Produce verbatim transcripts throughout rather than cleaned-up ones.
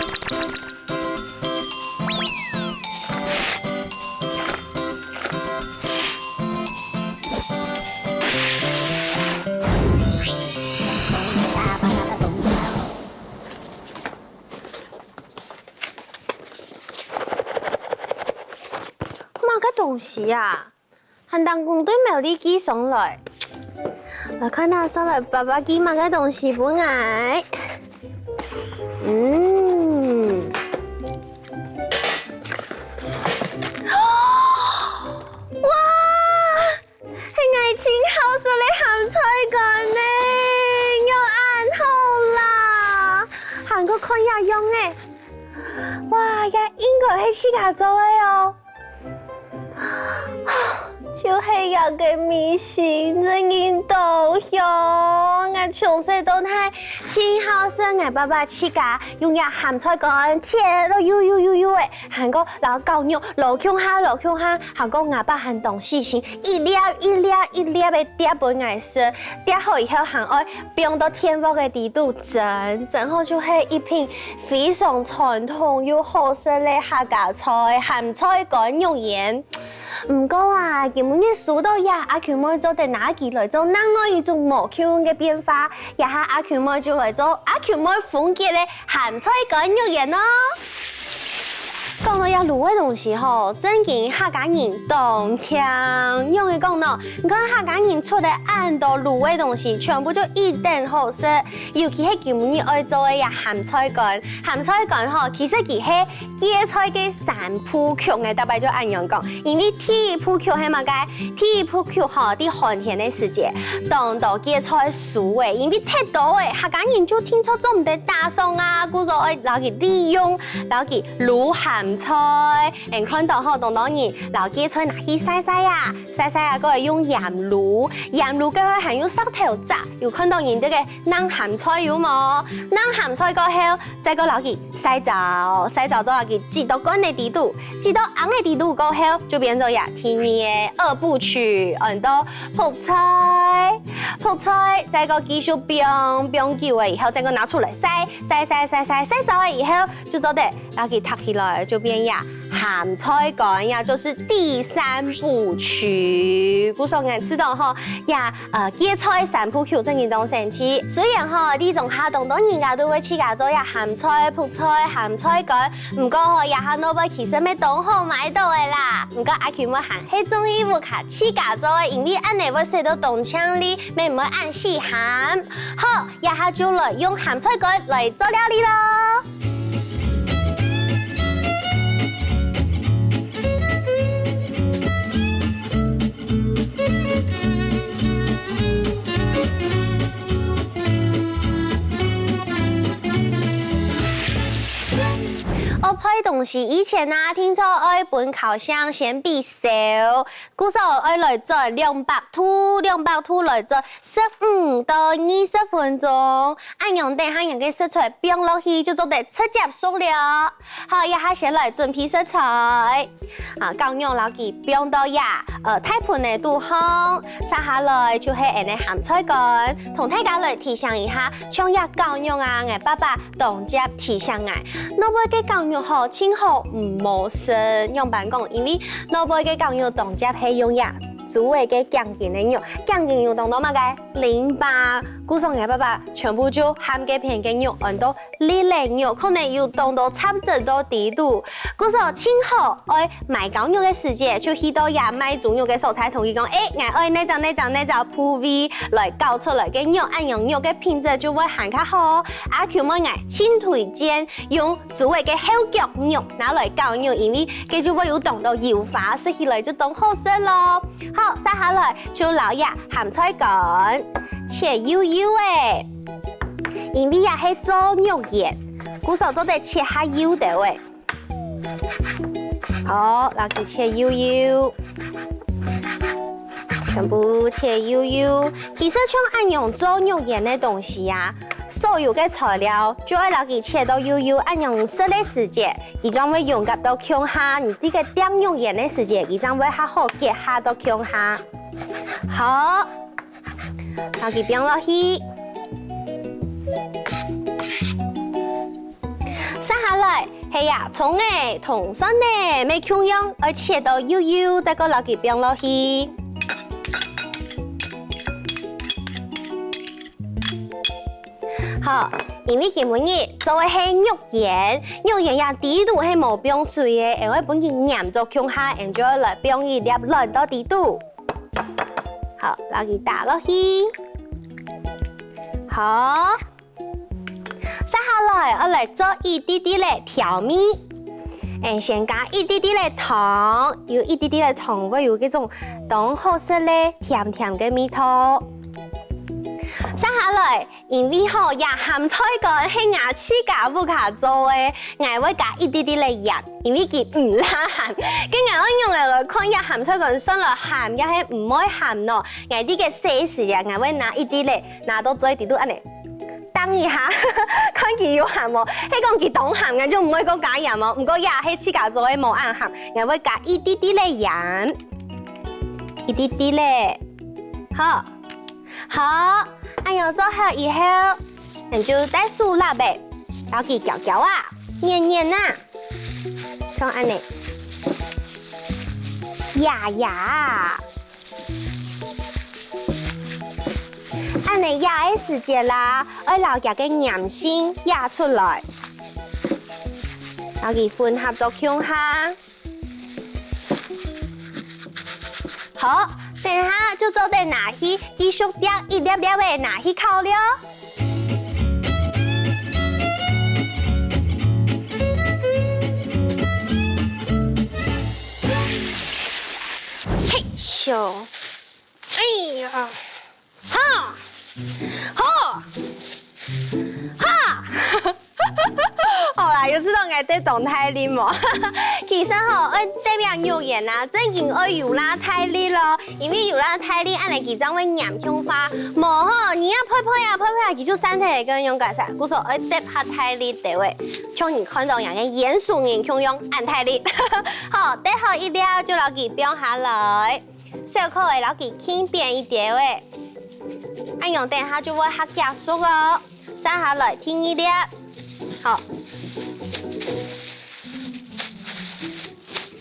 麼个東西啊？還當工對苗栗寄上來。來看下，上來爸爸寄麼个東西分𠊎。嗯。哇！ 係𠊎盡好食个鹹菜乾呢，仰恁好啦！還過看這樣仔，哇，這應該係自家做个哦。就係這个味緒，真經當香！𠊎從細到大，盡好食𠊎爸爸自家用這鹹菜乾切到幼幼幼幼仔， 還過摎絞肉摎共下摎共下，還過吾爸還當細心，一粒一粒一粒仔切分𠊎食，切好以後還愛放到電鑊个底肚蒸，蒸好就係一品非常傳統又好食个客家菜，鹹菜乾肉圓。毋過啊，今晡日收到這，阿Q妹做得拿佢來做另外一種無共樣个變化，這下阿Q妹就來做阿Q妹風格个 鹹菜乾肉圓哦。講到這滷个東西吼，真經客家人當慶。仰仔講呢？你看客家人出个恁多滷个東西，全部就一等好食。尤其係今晡日愛做个這鹹菜乾，鹹菜乾吼，其實佢係芥菜个三部曲，𠊎逐擺就恁樣講。因為第一部曲係麼个？第一部曲吼，在寒天个時節，當多芥菜 熟个，因為忒多了，客家人就定著做毋得打爽啊，故所愛摎佢利用，摎佢滷鹹菜。𠊎看到吼，當多人摎芥菜拿去曬曬啊，曬曬啊，過來用鹽滷，鹽滷過後還有石頭炸，有看到人這个冷鹹菜有無？冷鹹菜過後，再過摎佢 曬燥，曬燥到佢擠到罐仔底肚，擠到罌仔底肚過後，就變做這第二个二部曲，安到覆菜。覆菜再過繼續放，放久了以後，再過拿出來曬，曬曬曬曬，曬燥了以後，就做得摎佢䌈起來，就變這鹹菜乾，也就是第三部曲。故所𠊎知道吼，這 呃，芥菜三部曲真經當神奇。雖然吼，這種下當多人家都會自家做這鹹菜、覆菜、鹹菜乾，毋過吼，這下外背其實乜當好買到个啦。毋過阿Q妹還係中意屋下自家做个，因為恁仔會食到當淨俐，乜毋會恁死鹹。好，這下就來用鹹菜乾來做料理咯。 愛配東西以前啊，定著愛分烤箱先分燒，故所愛來轉兩百度，兩百度來轉十五到二十分鐘。恁樣等下人个食材放落去，就做得直接熟了。 好，這下先來準備食材。啊，絞肉摎佢放到這，呃，大盆仔肚項，續下來就係𠊎个鹹菜乾。同大家來提醒一下，像這絞肉啊，𠊎爸爸當輒提醒𠊎，外背个絞肉吼，盡好毋好食。仰般講？因為外背个絞肉當輒係用這豬仔个頸根个肉，頸根有當多麼个？ 淋巴，故所𠊎爸爸全部就喊該片个肉安到俐仔肉，可能有當多雜質到底肚。故所盡好愛買絞肉个時節，就去到這賣豬肉个所在，同佢講：「欸，𠊎愛哪隻哪隻哪隻部位來絞出來个肉，恁樣肉个品質就會還較好。」啊，Q妹𠊎盡推薦用豬仔个後腳肉拿來絞肉，因為該就會有當多油花，食起來就當好食咯。好，續下來就摎這 鹹菜乾，切幼幼仔，因為這係做肉圓，故所做得切較幼兜仔。好，摎佢切幼幼，全部切幼幼。其實像恁樣做肉圓个東西啊，所有个材料就愛摎佢切到幼幼，恁樣食个時節，佢正會融合到共下，你這个釘肉圓个時節，佢正會較好結合到共下。 好，摎佢放落去。續下來，係啊，蔥仔同蒜仔乜共樣，愛切到幼幼，再過摎佢放落去。好，因為今晡日做个係肉圓，肉圓呀底肚係無放水个，𠊎會分佢黏著共下，𠊎就來放一粒卵到底肚。好，摎佢打落去。好。 續下來，愛來做一滴滴个調味。𠊎先加一滴滴个糖，有一滴滴个糖會有該種當好食个甜甜个味道。續下來，因為吼，這鹹菜乾係𠊎自家屋下做个，𠊎會加一滴滴个鹽，因為佢毋罅鹹。該𠊎愛仰仔來看這鹹菜乾算來鹹也係毋會鹹呢？𠊎這个細時啊，𠊎會拿一滴个，拿到嘴裡肚恁仔 當一下，看佢有鹹無。係講佢當鹹，𠊎就毋會過加鹽哦。毋過也係自家做个無恁鹹，𠊎會加一滴滴个鹽，一滴滴个。好，好，恁樣做好以後，𠊎就帶手lap仔，摎佢攪攪啊，捏捏啊，像恁仔，壓壓啊。 恁仔壓个時節啦，愛摎佢个黏性壓出來，摎佢混合做共下。好，等下就做得拿去，繼續煏一粒粒个拿去烤了。嘿咻！ 哎呀，哈，好，哈，好啦，有知著𠊎得當大力無？其實吼，愛得這肉圓啊，正經愛有罅大力囉，因為有罅大力，恁仔佢正會黏共下。無吼，你愛拍拍啊，拍拍啊，佢就散忒了，該仰結煞。故所愛得較大力兜仔，像你看著這个圓手拈共樣恁大力。好，得好一粒就摎佢放下來。 小可仔摎佢掔扁一兜仔，恁樣等下就會較遽熟哦。續下來第二粒，好，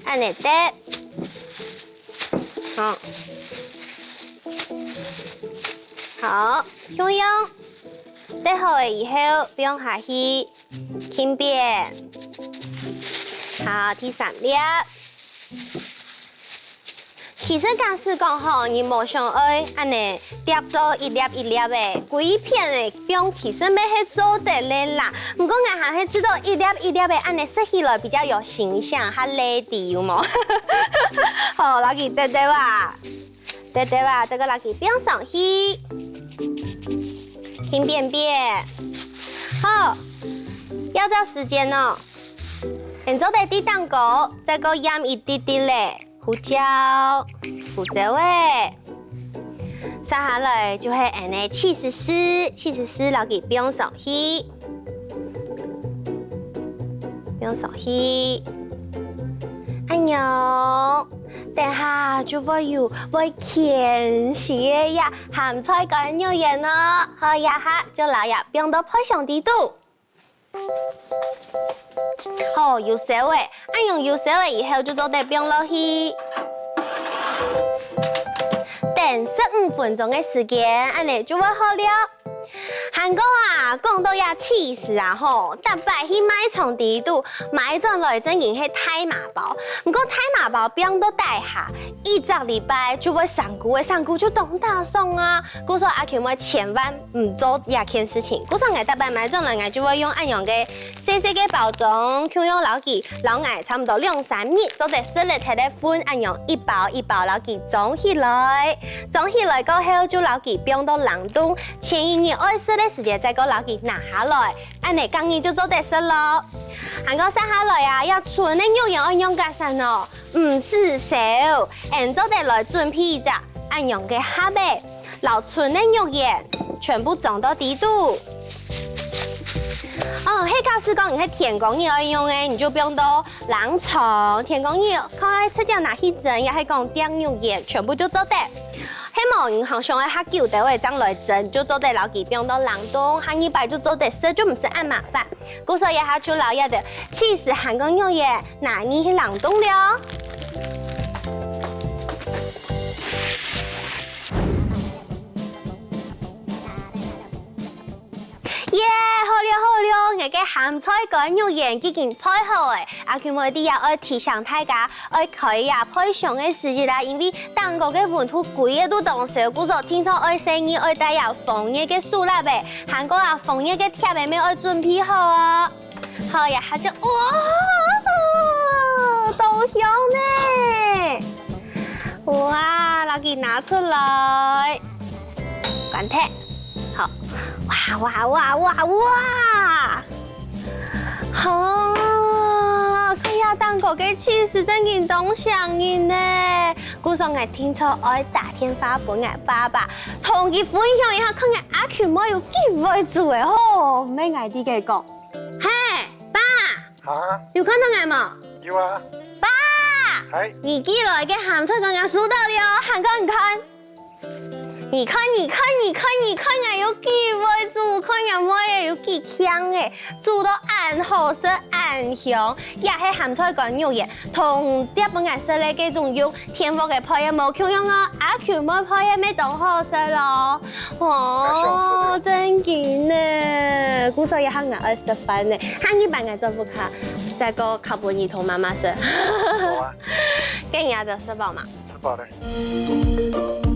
恁仔得，好，好，共樣，得好了以後放下去。 掔扁。好，第三粒。其實假使講吼，你無想愛恁仔疊做一粒一粒仔，歸片仔放其實乜係做得了啦。毋過𠊎還係知著一粒一粒仔恁仔食起來比較有形象，較靚仔，有無？好，摎佢兜兜啊。 兜兜啊，再過摎佢放上去，掔扁扁。好，這兜時間哦，𠊎做得在頂高，再過掞一滴滴仔胡椒、胡椒仔。續下來就係𠊎个起司絲，起司絲摎佢放上去。 放上去。恁樣，等下就會有會牽絲个呀鹹菜乾肉圓哦。好，這下就摎這放到配上底肚。好，有燒了，恁樣有燒了以後就做得放落去。等十五分鐘个時間，恁仔就會好了。 還過啊，講著這起司啊吼，逐擺去賣場底肚買轉來正經係大麻包。毋過大麻包放到底下，一隻禮拜就會生菇个，生菇就當打爽啊。故所阿Q妹千萬毋做這件事情。故所𠊎逐擺買轉來，𠊎就會用恁樣个細細个包裝，共樣摎佢，摎𠊎差毋多兩三日做得食忒个份，恁樣一包一包摎佢裝起來。 裝起來過後就摎佢放到冷凍，前一日愛食个時節再過摎佢拿下來，恁仔隔日就做得食囉。還過續下來啊，這賰个肉圓愛仰結煞哦，毋使燒，𠊎做得來準備一隻恁樣个盒仔，摎賰个肉圓全部裝到底肚。哦，係假使講你係天光日愛用个，你就放到冷藏，天光日看愛直接拿去蒸，也係講煸肉圓，全部就做得。係無，你還想愛較久兜仔正來蒸，就做得摎佢放到冷凍，下二擺就做得食，就毋使恁麻煩。故所這下就摎這兜起司還過肉圓，拿入去冷凍了。 耶，好了好了，𠊎个鹹菜乾肉圓已經配好了。阿Q妹這下愛提醒大家，愛開這配箱个時節啦，因為頂高个溫度幾度當燒，故所定著愛細義愛帶這防熱个手lap仔，還過啊防熱个貼仔乜愛準備好哦。好，這下就，哇，當香呢！哇，摎佢拿出來，關忒。 好，哇哇哇哇哇！好，看這頂高个起司正經當香呢。故所𠊎定著愛打電話分𠊎爸爸，同佢分享一下，看𠊎阿Q妹有幾會煮个吼。乜𠊎對佢講，嘿，爸，啊，有看著𠊎無？有啊。爸，嗨。你寄來个鹹菜乾𠊎收到了，還過你看。 你看，你看，你看，你看，𠊎有幾會煮，看𠊎妹仔有幾慶欸，煮到恁好食，恁香。這係鹹菜乾肉圓，同第一擺𠊎食个該種用電鍋个配个無共樣哦，阿Q妹配个乜當好食咯。哦，正經呢，故所這下𠊎愛食飯呢，下二擺𠊎轉屋下，再過烤分你同媽媽食。好啊。今日就食飽嘛。食飽了。